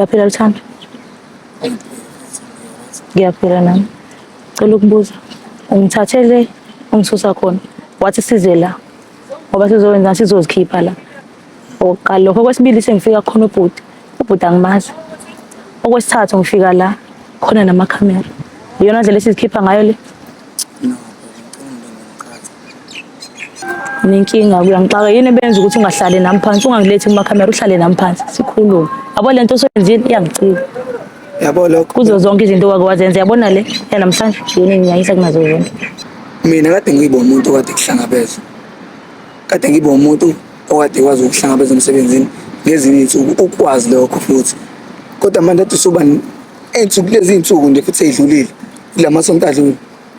Uyaphila Luthando? Ngiyaphila nami. Cela ukubuza. Ungithathele ungisusa khona. Wathi size la. Ngoba sizowenza sizozikhipha la. Okokuqala lokho okwesibili sengifika khona ubhuti. Ubhuti angimazi. Okwesithathu ngifika la khona namakhamera. Iyona ndlela esizikhipha ngayo le. No, ngicela ngichaze. Nenkinga kuyangixaka yini ebenza ukuthi ungahlali nami phansi ungangilethi kumakhamera uhlale nami phansi sikhulume. Yabo lento osuyenzile iyangicika. Yabo lokho. Kuzo zonke izinto owake wazenza yabona le yanamhlanje yona enginyanyisa kunazo zonke. Mina kade ngibe umuntu okade kuhlangabeza. Kade ngibe umuntu okade kwazi ukuhlangabeza emsebenzini ngezinye iy'nsuku ukwazi lokho futhi. Kodwa manje kade usuba ey'nsuku kulezi iy'nsuku nje futhi ey'dlulile kula masonto adlule.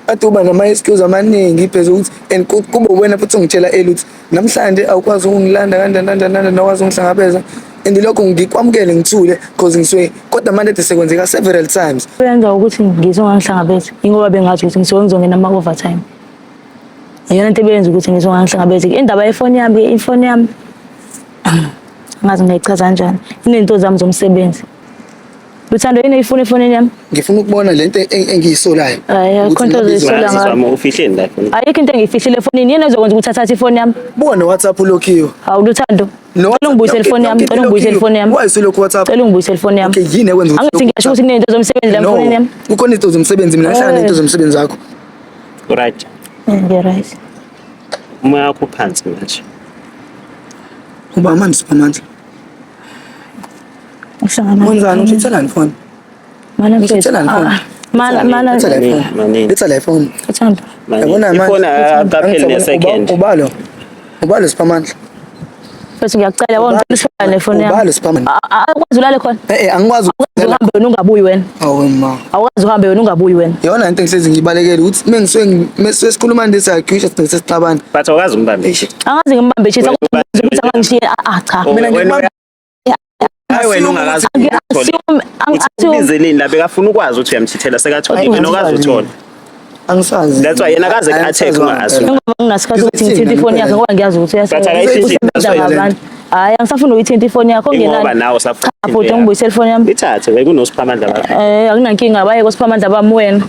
Kade uba nama-excuse amaningi pheze ukuthi and kube uwena futhi ongitshela early ukuthi namhlanje awukwazi ukungilanda kanjani kanjani kanjani awukwazi ukungihlangabeza and lokho ngikwamukele ngithule cause ngisuke kodwa manje kade sekwenzeka several times. Kuyenza ukuthi ngize ungangihlangabezi ingoba bengazi ukuthi ngisuke ngizongena ama-overtime. Iyona into ebenza ukuthi ngize ungangihlangabezi. Indaba yefoni yami, ifoni yami angazi ngingayichaza kanjani. Inento zami zomsebenzi. Luthando yini oyifuna efonini yami? Ngifuna ukubona lento engiyisolayo. Hayi, akukho nto ozoyisola ngayo. Zama ufihleni la efoni. Ayikho into engiyifihlile efonini. Yini ezokwenza ukuthi athathe ifoni yami? Buka no-WhatsApp ulokhiwe. Hawu Luthando. Cela ungibuyisele ifoni yami, cela ungibuyisele ifoni yami. Why usulokhu WhatsApp? Cela ungibuyisele ifoni yami. Okay, yini ekwenza ukuthi Angithi ngiyasho ukuthi kunento zomsebenzi la efonini yami. Kukhona izinto zomsebenzi mina ngihlala Eh. nento zomsebenzi wakho. Right. Ngi-right. Umoya wakho uphansi manje. Uba manje siphamandla. Uhlangana. Wenzani ungithethelani phone? Mana mfethu. Ungithethelani phone? Ah, Mana mana Letha la Manini, phone. manini. Letha la phone. Uthando. Manini. Yabona manje. Ifoni akapheli Angithabona, ne-second. Ubalo. Ubalo siphamandla. Mfethu ngiyacela yabona ngicela uhlale nefoni yami. Ubalo siphamandla. Awukwazi ulale khona. Eh eh angikwazi Awukwazi uhambe wena ungabuyi wena. Awu ma. Awukwazi uhambe wena ungabuyi wena. Yona into engihlezi ngiyibalekela ukuthi mengisuke mengisuke sikhuluma nje siyagqisha sigcine sesixabana. But awukazi umbambe. Eish. Angazi ngimbambe shisa Wena ubambe- ukuthi angangishiye ah cha. Mina Wena ngikubamba Hayi wena ungakazi uthole. Assume Uthi assume ubizeleni la bekafuna ukwazi ukuthi uyamthithela sekatholile Ayi, wena okazi uthola. Angisazi. That's why yena akaze Angisazi ku-attack wangempela. unga-assume. ngoba nginasikhathi ukuthi ngithinte ifoni yakhe ngoba ngiyazi ukuthi But akayithinti, uyasebenza that's why- ngabantu. Hayi angisafuni ukuyithinta ifoni yakho Ingoba ongenani. nawe usafuna Cha bhuti ungibuyisele ifoni yami. Ithathe bekunosiphamandla bakho. Eh akunankinga baye kosiphamandla bami wena.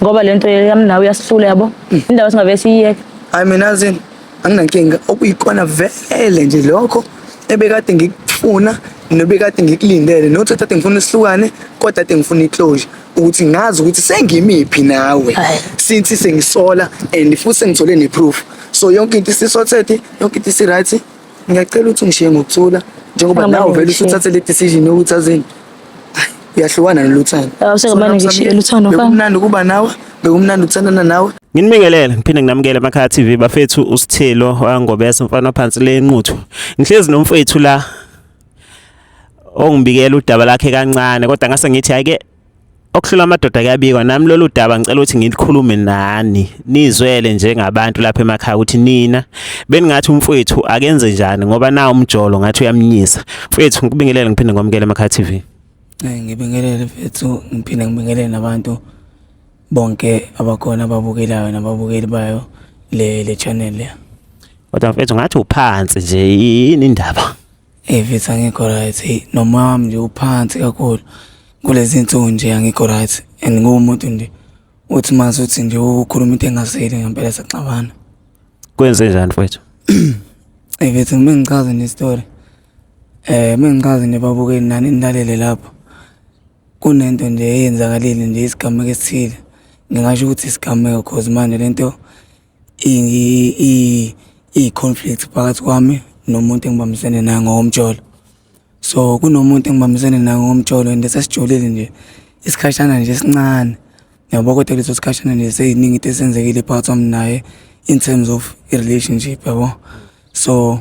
Ngoba lento yami nawe uyasihlula yabo. Indawo singavele siyiyeke. Hayi mina azini anginankinga okuyikona vele nje lokho ebekade ngikufuna nobekade ngikulindele nothi kade ngifuna isihlukane kodwa kade ngifuna i-closure ukuthi ngazi ukuthi sengimiphi nawe Hhayi. since sengisola and futhi sengithole ne-proof so yonke into isi-sorted yonke into isi-right ngiyacela ukuthi ungishiye ngokuthula njengoba Ngamane nawe vele ngishiye. usuthathe le decision yokuthi azini uyahlukana noluthando. Awu, sengamane ngishiye Luthando, mfana. Bekumnandi ukuba nawe, bekumnandi ukuthandana nawe. Nginibingelele ngiphinde nginamukele emakhaya TV bafethu uSithelo wangobese mfana phansi lenquthu. Ngihlezi nomfethu la ongibikela udaba lakhe kancane kodwa ngase ngithi ayike okuhlula amadoda kuyabikwa nami lolu daba ngicela ukuthi ngilikhulume nani nizwele njengabantu lapha emakhaya ukuthi nina beningathi umfowethu akenze njani ngoba na umjolo ngathi uyamnyisa. Mfowethu ngikubingelele ngiphinde ngomukele emakhaya TV. Ngibingelele mfethu, ngiphinde ngibingelele nabantu bonke abakhona ababukelayo nababukeli bayo le channel le. Kodwa mfethu ngathi uphansi nje yini indaba? Mfethu angikho right, hey noma wami nje uphansi kakhulu kulezi nsuku nje angikho right and nguwumuntu nje uthi mase uthi nje ukhuluma into engasile ngempela saxabana. Kwenze njani mfethu? Mfethu ngime ngichaze nje story. Mengichaze nje babukeli nani nilalele lapho. Kunento nje eyenzakalile nje isigameko esithile. Ngingasho ukuthi isigameko cause manje lento iyi-conflict phakathi kwami nomuntu engibambisene naye ngokomjolo. So kunomuntu engibambisene naye ngokomjolo and sesijolile nje isikhashana nje esincane. Yabo kodwa leso sikhashana nje seyiningi into esenzekile phakathi kwami naye in terms of i-relationship yabo. So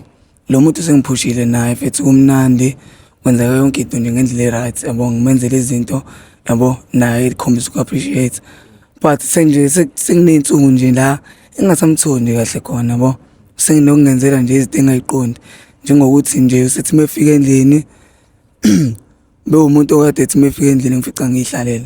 lo muntu sengiphushile naye mfethu kumnandi kwenzeka yonke into nje ngendlela e-right yabo ngimenzele izinto yabo naye ikhombisa uku-appreciate but senje senginey'nsuku nje la engingasamtholi nje kahle khona yabo senginokungenzela nje izinto engingayiqondi njengokuthi nje usethi uma efika endlini bewumuntu okade ethi uma efika endlini ngifica ngiy'hlalela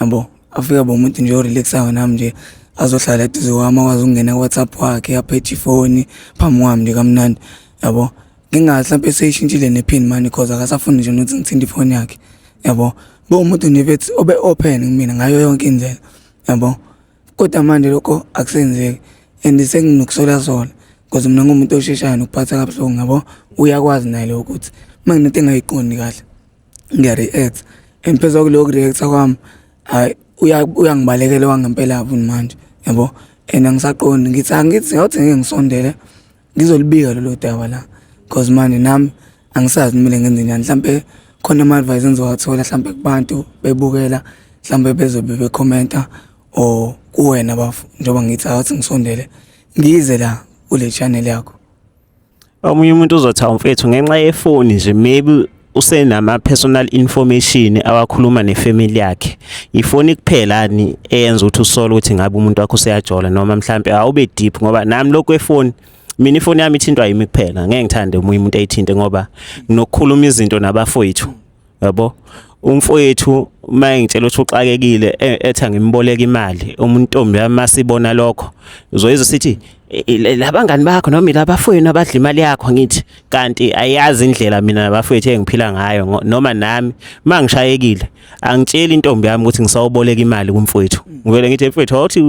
yabo afike abe umuntu nje orelaxayo nami nje azohlala eduze kwami akwazi ukungena ku-WhatsApp wakhe aphethe ifoni phambi kwami nje kamnandi yabo. Ngingazi hlampe seyishintshile nephini manje cause akasafuni nje nokuthi ngithinte ifoni yakhe yabo. Bewumuntu nje mfethu obe open kumina ngayo yonke indlela yabo. Kodwa manje lokho akusenzeki and senginokusolasola cause mina ngumuntu osheshayo nokuphatha kabuhlungu yabo. Uyakwazi naye lokho ukuthi uma nginento engayiqondi kahle ngiya-react and phezu kuloko ku-react-a kwami hhayi uyangibalekela okwangempela futhi manje yabo. And angisaqondi ngithi angithi ngathi ngeke ngisondele ngizolibika lolo daba la cause manje nami angisazi kumele ngenze njani mhlampe khona ama-advice engizowathola hlampe kubantu bebukela hlampe bezobe bekhomenta or kuwena bafo njengoba ngithi awuthi ngisondele ngize la kule channel yakho. Omunye umuntu uzothi awu mfethu ngenxa yefoni nje maybe usenama personal information awakhuluma nefamily yakhe. Ifoni kuphelani eyenza ukuthi usole ukuthi ngabe umuntu wakho useyajola noma mhlambe awube deep ngoba nami lokhu kwefoni mina ifoni yami ithintwa yimi kuphela ngeke ngithande omunye umuntu ayithinte ngoba nginokukhuluma izinto nabafowethu yabo. Umfowethu uma engitshela ukuthi uxakekile ethi angimboleke imali umuntombi yami masibona lokho uzoyizwa sithi labangani bakho noma ilabafowenu abadla imali yakho ngithi kanti ayazi indlela mina nabafowethu engiphila ngayo noma nami uma ngishayekile angitsheli intombi yami ukuthi ngisawuboleka imali kumfowethu ngivele ngithi mfowethu awuthi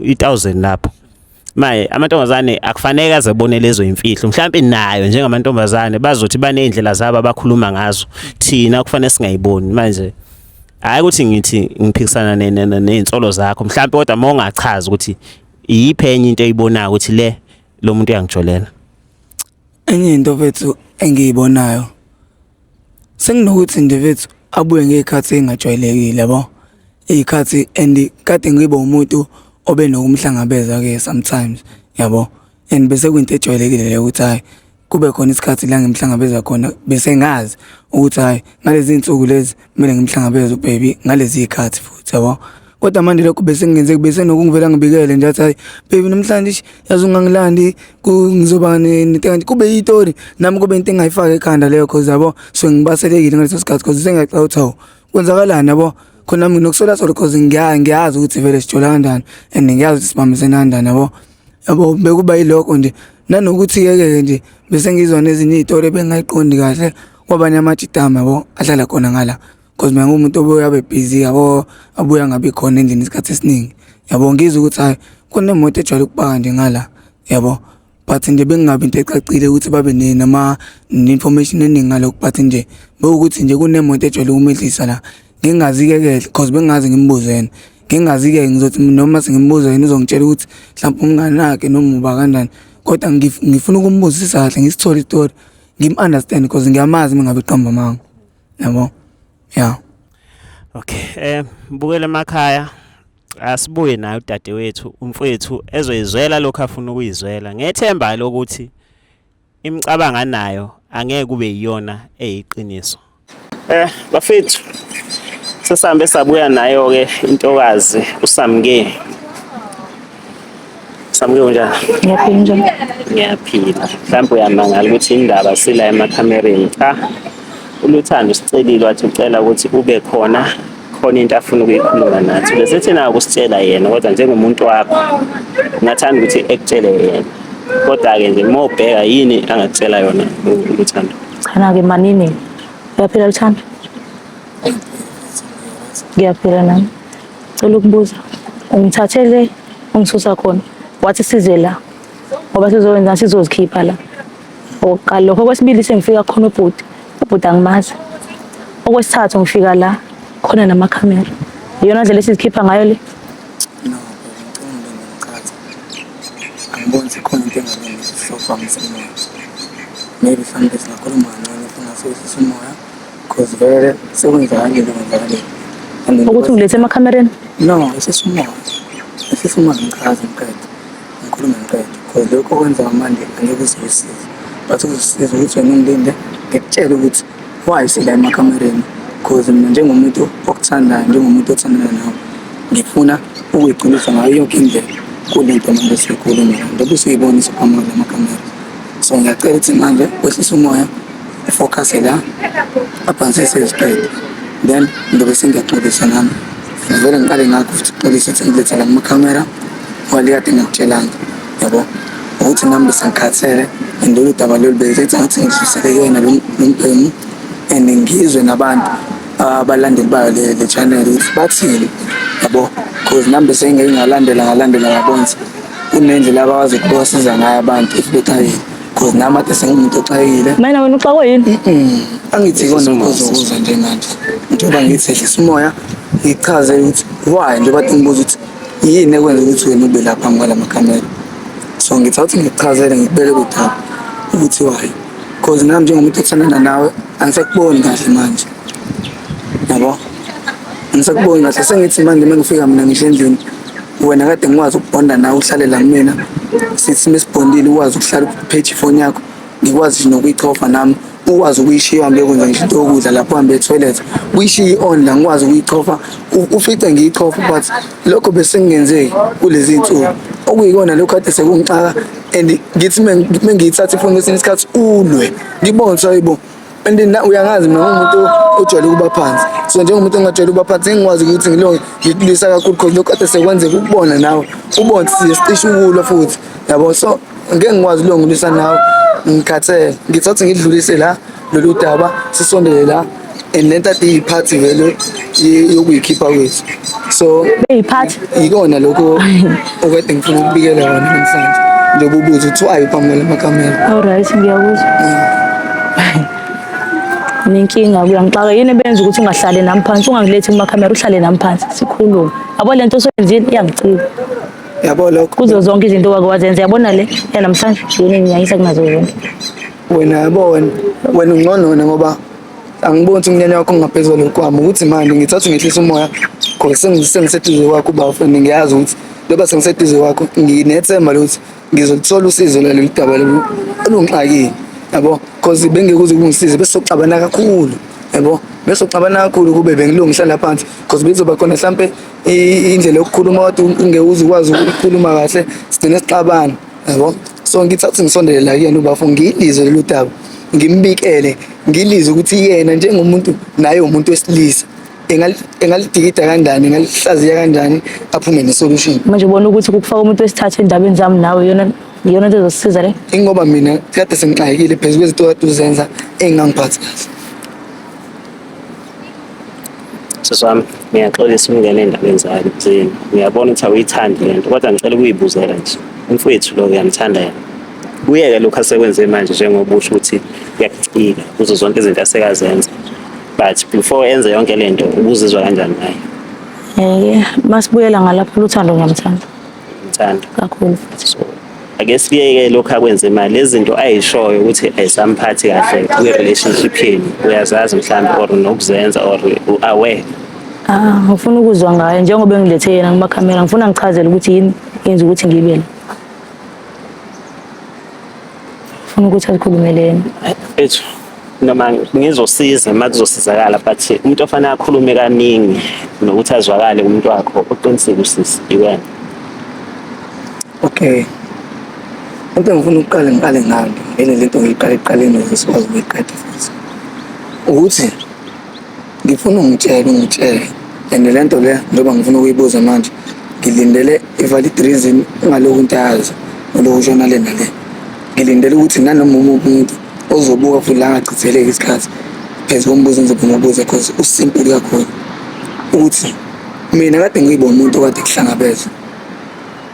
i-1000 lapho. Maye amantombazane akufanele aze abone lezo imfihlo mhlawumbe nayo njengamantombazane bazothi baney'ndlela zabo abakhuluma ngazo thina kufanele singayiboni manje. Hhayi ukuthi ngithi ngiphikisana ney'nsolo zakho mhlawumbe kodwa uma ungachazi ukuthi iyiphi enye into oyibonayo ukuthi le lo muntu uyangijolela. Enye into mfethu engiyibonayo senginokuthi nje mfethu abuye ngey'khathi ey'ngajwayelekile yabo. Iy'khathi and kade ngibe umuntu obe nokumhlangabeza-ke sometimes yabo. And bese kuyinto ejwayelekile leyo ukuthi hhayi kube khona isikhathi la ngimhlangabeza khona bese ngazi ukuthi hhayi ngalezi iy'nsuku lezi kumele ngimhlangabeze u-baby ngalezi y'khathi futhi yabo. Kodwa manje lokho bese kungenzeki bese nokungivela ngibikele nje athi hhayi baby namhlanje eish yazi ungangilandi ngizoba nento kanje kube yitori nami kube into engayifaki ekhanda leyo cause yabo so ngibaselekile ngaleso sikhathi cause sengiyacabanga ukuthi hawu kwenzakalani yabo. Khona nami nginokusolasola cause ngiyazi ukuthi vele sijola kanjani and ngiyazi ukuthi sibambisene kanjani yabo. Yabo bekuba yilokho nje nanokuthi-ke ke nje bese ngizwa nezinye iy'tori ebengingayiqondi kahle kwabanye amajitama yabo ahlala khona ngala. Cause mina nguwumuntu obuye abe busy yabo abuye angabi khona endlini isikhathi esiningi yabo. Ngizwe ukuthi hhayi kunemoto ejwayele ukupaka nje ngala yabo. But nje bekungabi into ecacile ukuthi babe nama ne-information eningi ngalokho but nje bekuwukuthi nje kunemoto ejwayele ukumehlisa la. Ngingazi-ke ke cause bengingaze ngimbuze yena. Ngingazi-ke ngizothi noma sengimbuza yena uzongitshela ukuthi mhlawumpe umngani wakhe noma uba kanjani. Kodwa ngifuna ukumbuzisisa kahle ngisithole isitori ngim-understand cause ngiyamazi uma ngabe eqamba amanga yabo, ya. Okay, mbukele emakhaya asibuye naye udadewethu umfowethu ezoyizwela lokhu afuna ukuyizwela ngethemba lokuthi imicabango anayo angeke kube yiyona eyiqiniso. Bafethu sesambe sabuya nayo ke intokazi uSamke. Samke unjani? Ngiyaphila njani? Ngiyaphila. Mhlawumbe uyamangala ukuthi indaba sila emakhamereni. Cha. ULuthando usicelile wathi ucela ukuthi ube khona khona into afuna ukuyikhuluma nathi. Bese thina ukusitshela yena kodwa njengomuntu wakho ngingathanda ukuthi ekutshele yena. Kodwa-ke nje uma ubheka yini angakutshela yona uLuthando? Cha na-ke manini. Uyaphila Luthando? Ngiyaphila nami. Cela ukubuza. Ungithathele ungisusa khona. Wathi size la. Ngoba sizowenza sizozikhipha la. Okokuqala lokho okwesibili sengifika khona ubhuti. Ubhuti angimazi. Okwesithathu ngifika la khona namakhamera. Iyona ndlela esizikhipha ngayo le. No, ngicela ungilinde ngichaze. Angiboni ukuthi khona into engalungi sizohambisa umoya. Maybe mhlawumbe singakhuluma kancane funa siwehlise umoya cause vele sekwenzakalile kwenzakalile. And then Ukuthi ungilethe emakhamereni. No, ehlisa umoya. Ehlisa umoya ngichaze ngiqede. Ngikhulume ngiqede. Cause lokho okwenzeka manje angeke kuze kusize. But kuzosiza ukuthi wena ungilinde ngikutshele ukuthi why sila emakamereni. Cause mina njengomuntu okuthandayo, njengomuntu othandana nawe, ngifuna ukuyiqinisa ngayo yonke indlela kule nto manje esiyikhuluma la. Njengoba usuyibona isiphambi lamakhamera. So ngiyacela ukuthi manje wehlise umoya, ufocuse la, abhansise iziqede. Then ngizobe sengiyaxolisa nami. Ngivele ngiqale ngakho futhi ukuxolisa ukuthi ngilethe la kumakhamera wale kade ngingakutshelanga yabo. Ukuthi nami bese ngikhathele And lolu daba lolu bengisethi ngathi ngidlulisele kuyena lo mbhemu and ngizwe nabantu abalandeli bayo le channel ukuthi bathini, yabo, cause nami bese ngeke ngalandela ngalandela ngabona ukuthi kunendlela abakwazi ukubasiza ngayo abantu if bexakile, cause nami ade sengumuntu oxakile. Mina wena uxakwe yini? Angithi ikona ozokuza nje manje, njengoba ngithi ehlisa umoya ngichaze ukuthi why, njengoba ngibuza ukuthi yini ekwenza ukuthi wena ube lapha phambi kwala makhamera. So ngithi awuthi ngikuchazele, ngikubeke kudaba ukuthi why, cause nami njengomuntu othandana nawe angisakuboni kahle manje, yabo, angisakuboni kahle. Sengithi manje uma ngifika mina ngisho endlini, wena kade ngikwazi ukubhonda nawe, uhlale la kumina, sithi mesibhondile ukwazi ukuhlala uphethe ifoni yakho, ngikwazi nje nokuyichofa nami, ukwazi ukuyishiya uhambe kwenza ngisho into yokudla lapho, uhambe e-toilet uyishiye i-on la, ngikwazi ukuyichofa, ufice ngiyichofa. But lokho besengingenzeki kulezi iy'nsuku, okuyikona lokhu kade sekungixaka, and ngithi mengiyithatha ifoni kwesinye isikhathi ulwe, ngibone ukuthi hayibo. And uyangazi mina ngumuntu ojwayele ukuba phansi, so njengomuntu ongajwayele ukuba phansi ngikwazi ukuthi ngilonge ngikulwisa kakhulu, cause lokhu kade sekwenzeka ukubona nawe ubone siye sicishe ukulwa futhi, yabo. So ngeke ngikwazi ukulonga ulwisa nawe, ngikhathele. Ngithathe ngidlulise la lolu daba, sisondele la, and lento ade iyiphathi vele yokuyikhipha kwethu, so Beyiphathi. Yikona lokho okade ngifuna ukubikela wona namhlanje, njengoba ubuza ukuthi why phambi kwalamakhamera. Alright, ngiyakuzwa. Nenkinga uyangixaka, yini ebenza ukuthi ungahlali nami phansi, ungangilethi kumakhamera, uhlale nami phansi sikhulume. Yabo, lento osuyenzile iyangicika. Yabo lokho. Kuzo zonke izinto owake wazenza, yabona le yanamhlanje yini enginyanyisa kunazo zonke. Wena, yabo, wena ungcono wena, ngoba angiboni ukuthi umnyanya wakho ungaphezulu kwami, ukuthi manje ngithatha ngehlisa umoya cause sengiseduze kwakho ubafo, and ngiyazi ukuthi njengoba sengiseduze kwakho nginethemba lokuthi ngizoluthola usizo lalolu daba lolu olungixakile, yabo, cause bengeke uze kungisize, bese soxabana kakhulu, yabo, bese soxabana kakhulu kube bengilungihlala phansi, cause bekuzoba khona mhlampe indlela yokukhuluma kodwa ungeke uze ukwazi ukukhuluma kahle, sigcine sixabana, yabo. So ngithathe ngisondele la kuyena ubafo, ngilizwe lolu daba, ngimbikele, ngilizwe ukuthi yena njengomuntu naye umuntu wesilisa engalidikida kanjani, engalihlaziya kanjani, aphume ne-solution. Manje ubona ukuthi ukufaka umuntu wesithathu endabeni zami nawe iyona into ezosisiza le? Ingoba mina kade sengixakekile phezu kwezinto kade uzenza ey'ngangiphathi kahle. Sisi wami, ngiyaxolisa ukungena ey'ndabeni zenu. Ngiyabona ukuthi awuyithandi le nto, kodwa ngicela ukuyibuzela nje. Umfowethu lo uyamthanda yena? Kuyeke lokhu asekwenze manje, njengoba usho ukuthi uyakucika kuzo zonke izinto asekazenza. But before enze yonke le nto, ubuzizwa kanjani ngaye? Masibuyela ngalapho, Luthando, ngiyamthanda. Ngithanda kakhulu futhi. So ake siyeke lokhu akwenze imali, lezi zinto ayishoyo ukuthi ayisamphathi kahle kwi-relationship yenu, uyazazi mhlawumbe or nokuzenza or u-aware? Ah, ngifuna ukuzwa ngaye njengoba engilethe yena kumakhamera, ngifuna ngichazele ukuthi yini yenza ukuthi ngibe la. Ngifuna ukuthi azikhulumele yena. Ethu noma ngizosiza uma kuzosizakala, but umuntu ofanele akhulume kaningi nokuthi azwakale umuntu wakho uqinisile usisi iwena. Okay, into engifuna ukuqale ngiqale ngayo ngene lento ngiyiqale ekuqaleni ukuze sikwazi ukuyiqeda futhi, ukuthi ngifuna ungitshele and le nto le njengoba ngifuna ukuyibuza manje, ngilindele i-valid reason, ungalokhu untayaza ulokhu ushona le nale. Ngilindele ukuthi nanoma umuphi umuntu ozobuka futhi la angachitheleki isikhathi phezu kombuzo engizobe ngiwubuza, cause u-simple kakhulu, ukuthi mina kade ngibe umuntu okade kuhlangabeza,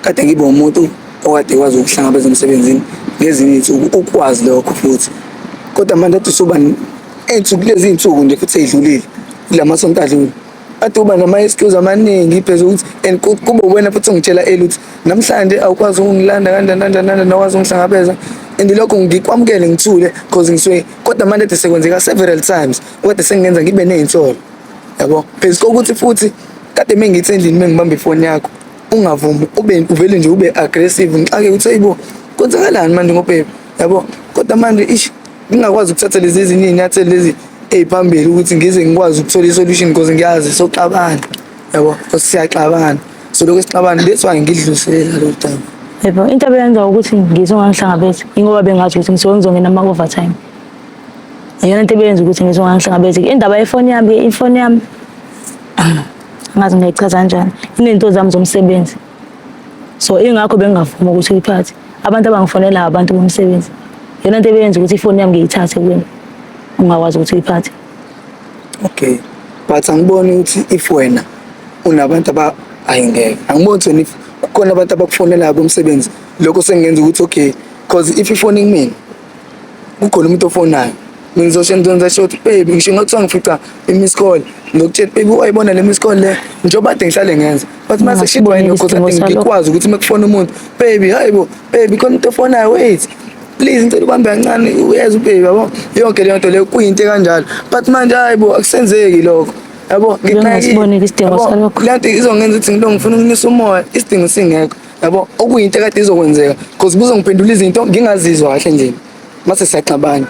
kade ngibe umuntu okade kwazi ukuhlangabeza emsebenzini ngezinye iy'nsuku, ukwazi lokho futhi. Kodwa manje kade usuba ey'nsuku lezi iy'nsuku nje futhi ey'dlulile, kula masonto adlule, kade uba nama-excuse amaningi phezu kokuthi and kube uwena futhi ongitshela early ukuthi namhlanje awukwazi ukungilanda kanjani kanjani kanjani, awukwazi ukungihlangabeza, and lokho ngikwamukele ngithule cause ngisuke. Kodwa manje kade sekwenzeka several times, okade sengingenza ngibe ney'nsolo, yabo, phezu kokuthi futhi kade mengithi endlini mengibamba ifoni yakho ungavumi, ube uvele nje ube aggressive, ngixake ukuthi hayibo, kwenzakalani manje ngobhebe, yabo. Kodwa manje ish ngingakwazi ukuthatha lezi ezinye iy'nyathelo lezi ey'phambili ukuthi ngize ngikwazi ukuthola i-solution, because ngiyazi soxabana, yabo, because siyaxabana, so lokhu esixabana, that's why ngidlulisele lolu daba. Yebo, into abeyenza ukuthi ngize ungangihlangabezi ingoba bengazi ukuthi ngisuke ngizongena ama-overtime. Iyona into ebeyenza ukuthi ngize ungangihlangabezi. Indaba yefoni yami, ifoni yami angazi ngingayichaza kanjani, iney'nto zami zomsebenzi, so ingakho bengingavumi ukuthi uyiphathe. Abantu abangifonela abantu bomsebenzi. Yona nto ebeyenza ukuthi ifoni yami ngiyithathe kuwena. Ungakwazi ukuthi uyiphathe. Okay. But angiboni ukuthi if wena unabantu aba ayingeke. Angiboni ukuthi wena if kukhona abantu abakufonelayo bomsebenzi lokho sengenza ukuthi okay because if ifoni kumina kukhona umuntu ofonayo mina ngizosho ngizonza sho ukuthi baby ngisho ngathiwa ngifica i-miss call ngizokutshela baby wayibona le miss call le njengoba kade ngihlale ngenza but mase shit wena because Isidingo salokho. ngikwazi ukuthi uma kufona umuntu baby hayibo baby khona umuntu ofonayo wait please ngicela ubambe kancane uyeza ubaby yabo yonke leyo nto leyo kuyinto ekanjalo but manje hayibo akusenzeki lokho yabo Bengingasiboni isidingo Yabo, salokho. le nto izongenza ukuthi ngilo ngifuna ukunyusa umoya isidingo singekho yabo okuyinto ekade izokwenzeka because kuzongiphendula izinto ngingazizwa kahle nje mase siyaxabana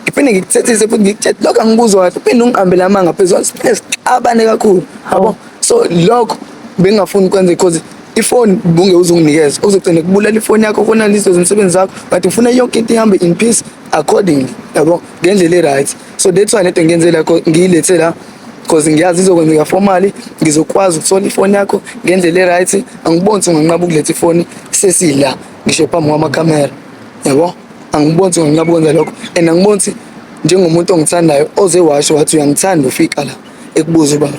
ngiphinde ngikuthethise futhi ngikutshele lokho angikuzwa kahle uphinde ungiqambele amanga phezulu siphinde sixabane kakhulu yabo so lokho bengingafuni ukwenza because ifoni bunge uzunginikeza uzogcina kubulala ifoni yakho khona lizo zomsebenzi zakho but ngifuna yonke into ihambe in peace accordingly yabo ngendlela e-right so that's why lento ngiyenze la ngiyilethe la because ngiyazi izokwenzeka formally ngizokwazi ukuthola ifoni yakho ngendlela e-right angiboni ukuthi unganqaba ukuletha ifoni sesila ngisho phambi kwamakhamera yabo angiboni ukuthi unganqaba ukwenza lokho and angiboni ukuthi njengomuntu ongithandayo oze washo wathi uyangithanda ufika la ekubuza ubaba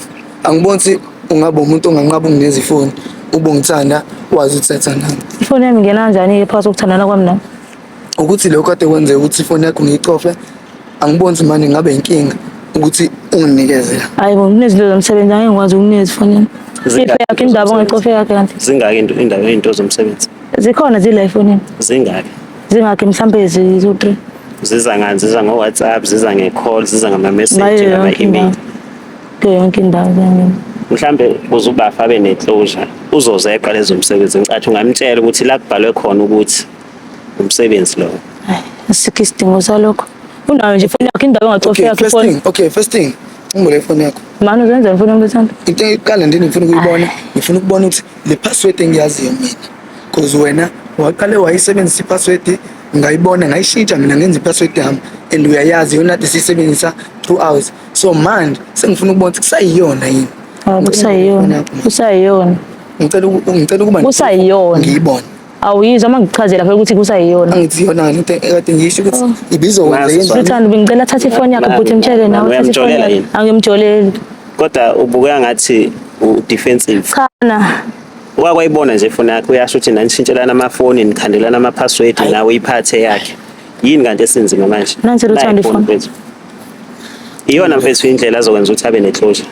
angiboni ukuthi ungaba umuntu onganqaba unginikeza ifoni ube ungithanda wazi ukuthi siyathandana Ifoni yami ingena kanjani-ke phakathi kokuthandana kwami nawe? Ukuthi lokho kade kwenzeka ukuthi ifoni yakho ngiyicofe angiboni ukuthi manje ngabe inkinga ukuthi unginikeze la. Hayi bo, kunezinto zomsebenzi angeke ngikwazi ukukunikeza ifoni yami. Zingaki Iphi yakho indaba ongayicofe yakhe kanti? Zingaki into indawo into zomsebenzi? Zikhona zila efonini. Zingaki? Zingakhi mhlambe ziwu-3. Ziza ngani? Ziza ngo-WhatsApp, ziza nge-call, ziza ngama-message, Ngayo yonke ngama-email. indawo. Kuyo yonke indawo ziyangena. Mhlambe kuze ubafa abe ne-closure uzozeqa lezo msebenzi. Ngicathi ungamtshela ukuthi la kubhalwe khona ukuthi umsebenzi lowo. Hayi, asikho isidingo salokho. Unayo nje ifoni yakho indawo ongacofe Okay, yakho first ifoni. thing, okay, first thing. Ngibule ifoni yakho. Mani uzenzani ifoni yami Luthando? Into eqala nje ngifuna ukuyibona, ngifuna ukubona ukuthi le password engiyaziyo mina. Because wena waqale wayisebenzisa i-password ngayibona ngayishintsha mina ngenza i-password yami and uyayazi yona kade siyisebenzisa 2 hours. So manje sengifuna ukubona ukuthi kusayiyona yini. Hawu kusayiyona. Kusayiyona. Ngicela ukuba Kusayiyona. ngiyibone. Awuyizwa uma ngikuchazela phela ukuthi kusayiyona. Angithi yona lento ekade ngisho ukuthi ibizokwenza Naso yenzani. Luthando bengicela athathe ifoni yakho bhuti mtshele nawe uthathe ifoni Uyamjolela yakho. yini? Angimjoleli. Kodwa ubukeka ngathi u-defensive. Cha na. Wakwayibona nje ifoni yakho uyasho ukuthi nanishintshelana amafoni nikhandelana ama-password nawe uyiphathe yakhe. Yini kanti esinzima manje? Nansi Nayi Luthando ifoni ifoni. mfethu. Iyona mfethu indlela azokwenza ukuthi abe ne-closure.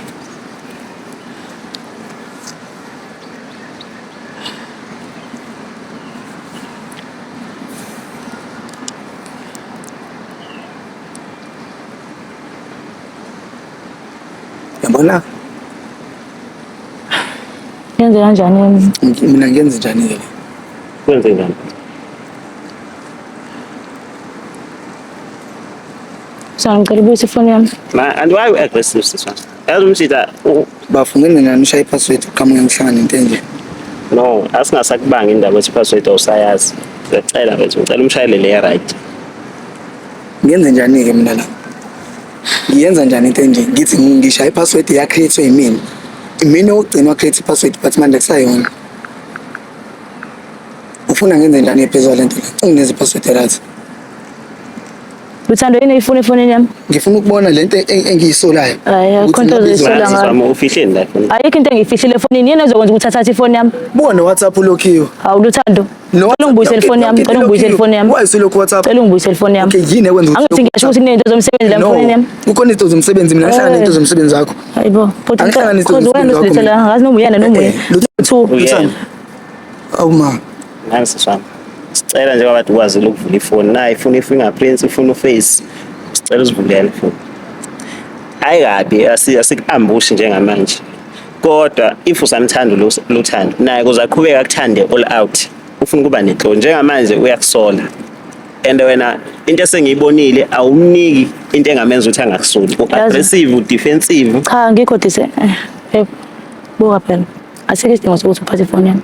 Yabona Yenze kanjani yena? Mina ngenze njani ke le? Kwenze njani? So ngicela ubuyise ifoni yami. Ma and why you aggressive siswa? Yazi umshita Bafo ngene nani ushaye i-password uqhamuke ngihlangane nento enje. No, asingasakubanga indaba ethi password awusayazi. Ngiyacela mfethu, ngicela umshayele le right. Ngenze njani ke mina la? Ngiyenza njani into enje? Ngithi ngishaya i-password ya create yimina. Imina okugcina wa create i-password but manje akusayona. Ufuna ngenze njani phezulu lento le? Ungineze i-password right. Luthando yini uyifuna efonini yami? Ngifuna ukubona lento engiyisolayo. Hayi, akukho Ukuthi into ngabe ozoyisola izwa- ngayo. Siswami ufihleni la efoni. Ayikho into engiyifihlile efonini. Yini ezokwenza ukuthi athathe ifoni yami? Buka no-WhatsApp ulokhiwe. Hawu Luthando. No Cela ungibuyisele ifoni yami, cela ungibuyisele ifoni yami. Why usulokhu WhatsApp? Cela ungibuyisele ifoni yami. Okay, yini ekwenza ukuthi Angithi ngiyasho ukuthi kunezinto zomsebenzi la efonini yami. Kukhona izinto zomsebenzi mina ngihlangana Eh. nezinto zomsebenzi wakho. Hayibo, bhuti Angihlangani cause izinto wena zomsebenzi wakho usilethela mina. ngazi noma uyena noma Eh, eh, uye. Two. Luthando. Awu ma. Nani siswami. Sicela njengoba kade ukwazile ukuvula ifoni. Nayi ifuna i-fingerprints, ifuna uface. Sicela usivulele ifoni. Hayi kabi, asiku-ambushi njengamanje. Kodwa if usamthanda Luthando, naye kuze aqhubeke akuthande all out. Ufuna ukuba nenhloni. Njengamanje uyakusola. And wena into esengiyibonile awumniki into engamenza ukuthi angakusoli. U-aggressive, u-defensive. Cha ngikho dise. Eh, buka phela. Asikho isidingo sokuthi uphathe ifoni yami.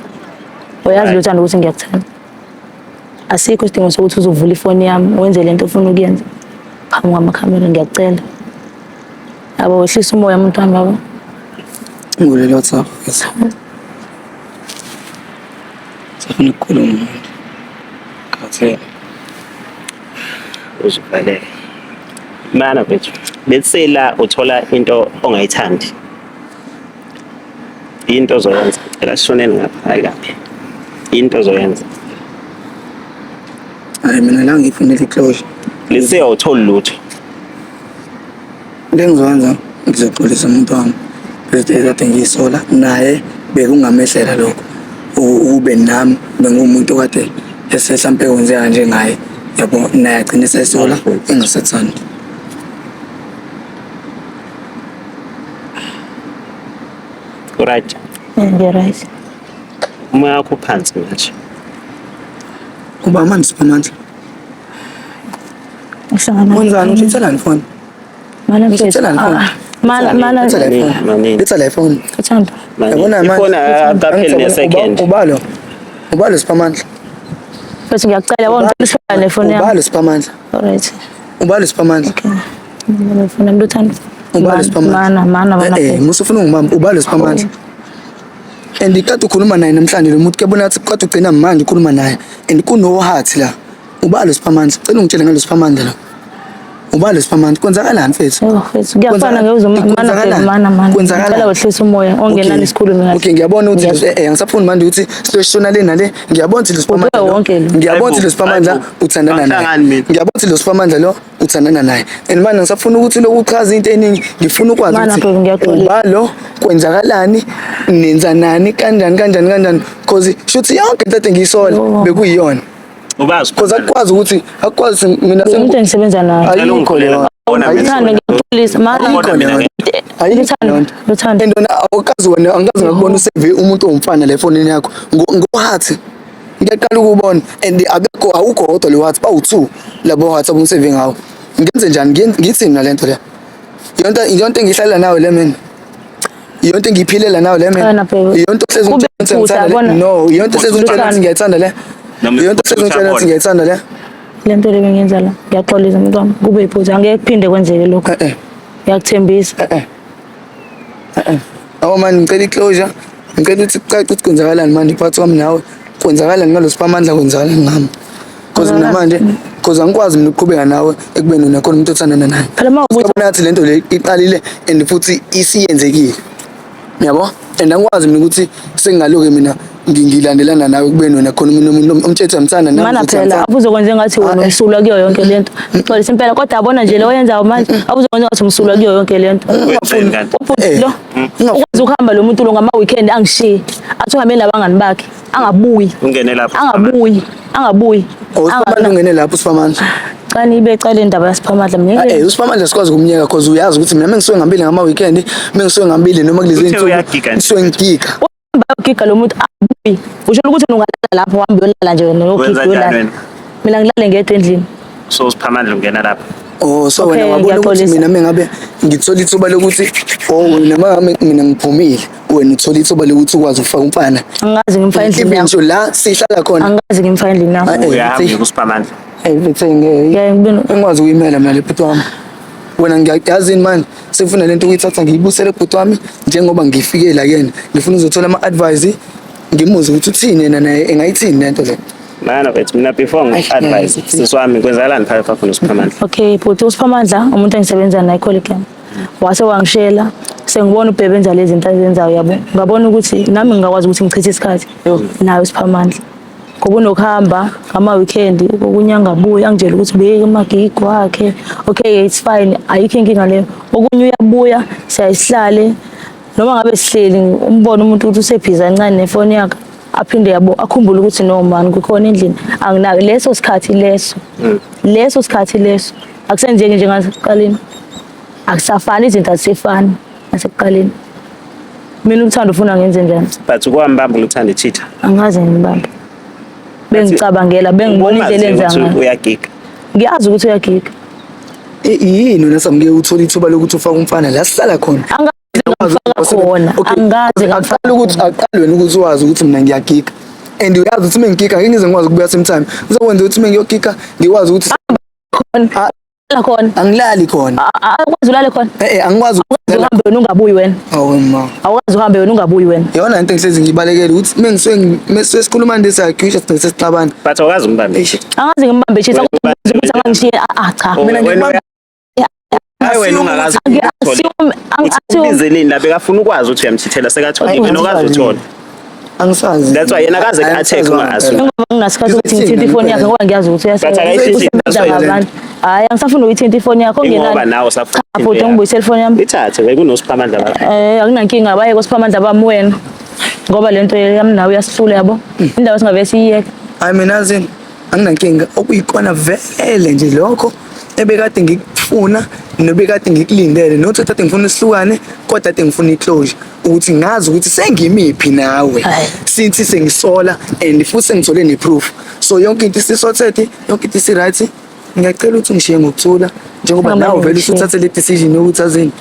Uyazi Luthando ukuthi ngiyakuthanda. Asikho isidingo sokuthi uzovula ifoni yami wenze lento ofuna ukuyenza. Phambi kwamakhamera ngiyakucela. Yabo wehlisa umoya muntu wami yabo. Ngivulele WhatsApp. Yes. Safuna ukukhuluma manje. Khathele. Uzivalele. Mana mfethu, let's say la uthola into ongayithandi. Into ozoyenza, cela sishoneni ngapha, hayi kabi. Into ozoyenza. Hayi mina la ngiyifunela i-closure. Let's say awutholi lutho. Into engizoyenza ngizoxolisa umuntu wami bese kade ngiyisola naye bekungamehlela lokho ukube nami bengumuntu okade esehlampe kwenzeka njengaye yabo naye agcine esesola engasathandi. Right. Ngi-right. Umoya wakho uphansi manje. Uba manje Siphamandla. Ngihlangana. Wenzani uthethelani ifoni? Mana mfethu. Uthethelani ifoni? Ah, Mana mana Letha la ifoni. Manini. Letha la ifoni. Uthando. Yabona manje. Ifoni akapheli ne-second. Ubalo. Ubalo Siphamandla. Mfethu ngiyacela yabona ngicela uhlala nefoni yami. Ubalo Siphamandla. Alright. Ubalo Siphamandla. Okay. Ngifuna yami Luthando. Ubalo Siphamandla. Mana mana mana. Eh, musu ufuna ungibamba ubalo Siphamandla. And kade ukhuluma naye namhlanje lo muntu kuyabona ukuthi kade ugcina manje ukhuluma naye and kuno heart la. Ubalo Siphamandla. Cela ungitshele ngalo Siphamandla lo. Ubalo Siphamandla kwenzakalani mfethu? Yebo mfethu kuyafana ngeke mana Kwenzakalani? mana mana. Kwenzakalani? Ngicela wehlise umoya ongenani Okay. isikhulume kahle. Okay, ngiyabona ukuthi angisafuni manje ukuthi siyoshona le nale. Ngiyabona ukuthi lo Siphamandla Ubuye lo. wonke lo. Ngiyabona ukuthi lo Hayibo, Siphamandla hayibo. uthandana naye. Angihlangani mina. Ngiyabona ukuthi lo Siphamandla lo uthandana naye. And manje ngisafuna ukuthi lokhu uchaze into eningi. Ngifuna ukwazi Mana ukuthi bheki, ngiyaxolisa. uba lo kwenzakalani nenza nani kanjani kanjani kanjani because shuthi yonke into ade ngiyisola Oh. bekuyiyona. Ubazi. Because akukwazi ukuthi akukwazi mina Lo muntu engisebenza naye. Cela Ayikho ungikholele leyo. ngabona mina. Luthando ngiyaxolisa mana. Ubona mina Ayikho leyo Luthando nto. Luthando. And wena awukazi wena angikaze ngakubona useve umuntu owumfana la efonini yakho ngohathi ngiyaqala ukubona and akekho awukho wodwa lo hathi bawu-two labo hathi abumseve ngawo ngenze njani ngithini nale nto le yonto yonto engihlalela nawe le mina yonto engiyiphilela nawe le mina Cha, baby. yonto ohlezi Kube ungitshela ukuthi phutha, ngiyayithanda le yabona. no yonto ohlezi ungitshela ukuthi Luthando. ngiyayithanda le Noma yonto ohlezi ungitshela ukuthi uyabona. ngiyayithanda le Le nto le bengiyenza la ngiyaxolisa muntu wami kube iphutha angeke kuphinde kwenzeke lokho. eh eh Ngiyakuthembisa. eh eh awu mani ngicela i-closure ngicela ukuthi kucace ukuthi kwenzakalani manje phakathi kwami nawe kwenzakalani ngalo Siphamandla kwenzakalani ngami because mina manje because angikwazi mina ukuqhubeka nawe ekubeni wena khona umuntu othandana naye Phela uma ukuthi Uyabona ngathi lento le iqalile and futhi isiyenzekile yabo and angikwazi mina ukuthi sengingaloke mina ngilandelana nawe ekubeni wena khona umuntu umuntu umtshethe uyamthanda nami mana ngithi phela ngiyamthanda. awuzokwenza engathi wena Ah, eh. umsulwa kuyo yonke lento. Ngixolisa impela kodwa yabona nje lo oyenzayo manje awuzokwenza engathi umsulwa kuyo yonke lento. Wenzeni kanti? Ubhuti Eh. lo ukwazi ukuhamba lo muntu lo ngama-weekend angishiye athi uhambe nabangani bakhe angabuyi Ungene lapho. angabuyi angabuyi Oh, uSiphamandla ungene lapho uSiphamandla Cani ibe cala indaba yaSiphamandla mina Ah, eh uSiphamandla sikwazi ukumyeka because uyazi ukuthi mina mengisuke ngambili ngama weekend mengisuke ngambili noma kulezi Uthe insuku uyagiga nje. ngisuke ngigiga bayogiga lo muntu abuyi usho ukuthi wena ungalala lapho uhambe uyolala nje wena Wenza uyogiga njani uyolala wena? mina ngilale ngedwa endlini So uSiphamandla ungena lapho. Oh so Okay, wena wabona ukuthi ngiyaxolisa. mina mengabe ngithola ithuba lokuthi oh wena mangabe mina ngiphumile wena uthola ithuba lokuthi ukwazi ukufaka umfana angikaze ngimfake endlini even yakho ngisho la sihlala khona angikaze ngimfake endlini yakho Ah, eh, Uyahamba mfethu. uSiphamandla. Hey mfethu ngeke Ngeke ngibe no- engikwazi ukuyimela mina le bhuti wami wena ngiyazini manje sengifuna lento ukuyithatha ngiyibusele bhuti wami njengoba ngifike la kuyena ngifuna uzothola ama-advice ngimuzwe ukuthi uthini yena naye engayithini lento le Mana mfethu mina before ngi-advise Ay, sisi wami kwenzakalani phakathi kwakho noSiphamandla? Okay bhuti uSiphamandla umuntu engisebenza naye colleague yami wase wangishela sengibona ubhebe enza lezi zinto azenzayo yabo ngabona ukuthi nami ngingakwazi ukuthi ngichithe isikhathi naye uSiphamandla ngoba unokuhamba ngama-weekend okunye angabuyi angitshele ukuthi ubeke amagigi wakhe okay it's fine ayikho inkinga leyo okunye uyabuya siyayisihlale noma ngabe sihleli umbone umuntu ukuthi usebhizi kancane nefoni yakhe aphinde yabo akhumbule ukuthi no man kukhona endlini anginako leso sikhathi leso leso sikhathi leso akusenzeki njengasekuqaleni akusafani izinto azisefani nasekuqaleni mina uthando ufuna ngenze njani But ukwambamba uthanda ichitha. angaze ngibambe bengicabangela bengibona indlela enza Umazi ukuthi ngayo uyagiga. ngiyazi ukuthi uyagiga Yini wena Samke uthola ithuba lokuthi ufake umfana la sihlala khona angaze ngamfaka khona Okay, angaze ngamfaka akuqali ukuthi akuqali wena ukuthi wazi ukuthi mina ngiyagiga and uyazi ukuthi mengigiga ngeke ngize ngikwazi ukubuya same time ngizokwenza ukuthi mengiyogiga ngikwazi ukuthi khona Ah, Lala khona. Angilali khona. Awukwazi ulale khona. Eh eh angikwazi Awukwazi uhambe wena ungabuyi wena. Awu ma. Awukwazi uhambe wena ungabuyi wena. Yona into engihlezi ngiyibalekela ukuthi mengisuke mengisuke sikhuluma nje siyagwisha sigcine sesixabana. But awukazi umbambe. Eish. Angazi ngimbambe shit ukuthi angangishiye ah cha. Mina Wena ngibamba Hayi wena ungakazi Assume assume ubizeleni la bekafuna ukwazi ukuthi uyamthithela sekatholile wena okazi uthola. Angisazi. That's why yena akaze ku-attack ungazi. Ngoba nginasikhathi sokuthi ngithinte ifoni yakhe ngoba ngiyazi ukuthi But akayithinti, uyasebenza ngabantu. Hayi angisafuni ukuyithinta ifoni yakho Ingoba ngenani. nawe usafuna Cha futhi ngibuyisele ifoni yami. Ithathe ke kunosiphamandla lapha. Eh akunankinga baye kosiphamandla bami wena. Ngoba lento yami nawe uyasihlula yabo. Indawo singavele siyiyeke. Hayi mina azini anginankinga okuyikona vele nje lokho ebekade ngikufuna nobekade ngikulindele nothi kade ngifuna isihlukane kodwa kade ngifuna i-closure ukuthi ngazi ukuthi sengimiphi nawe Hhayi. since sengisola and futhi sengithole ne-proof so yonke into isi-sorted yonke into isi-right ngiyacela ukuthi ungishiye ngokuthula njengoba Sengamane nawe vele ngishiye. usuthathe le decision yokuthi azini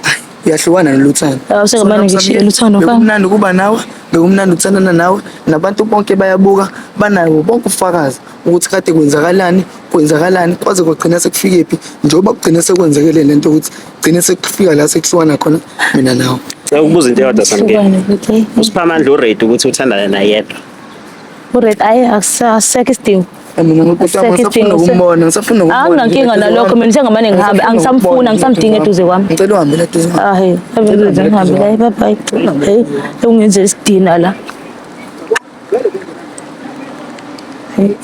hayi, uyahlukana noluthando Awu, sengamane So, ngishiye Luthando, fana. bekumnandi ukuba nawe bekumnandi ukuthandana nawe nabantu bonke bayabuka banawo bonke ubufakazi ukuthi kade kwenzakalani kwenzakalani kwaze kwagcina sekufikephi njengoba kugcine sekwenzekele lento ukuthi gcine sekufika la sekuhlukana khona mina nawe. Ngicela ukubuza into eyodwa Samkelo. Hlukane futhi. Usiphamandla uready ukuthi uthandane naye yedwa. Uready ayi akusekho isidingo. Eh, mina ngikuthi Asisekho ngisafuna isidingo, se- ukumbona ngisafuna ukumbona. Anginankinga nalokho, mina sengamane ngihambe, angisamfuni, angisamdingi eduze kwami. Ngicela uhambe la eduze kwami. Ah hey, abengize ngihambe la bye bye. Hey, ungenze isidina la. Hey.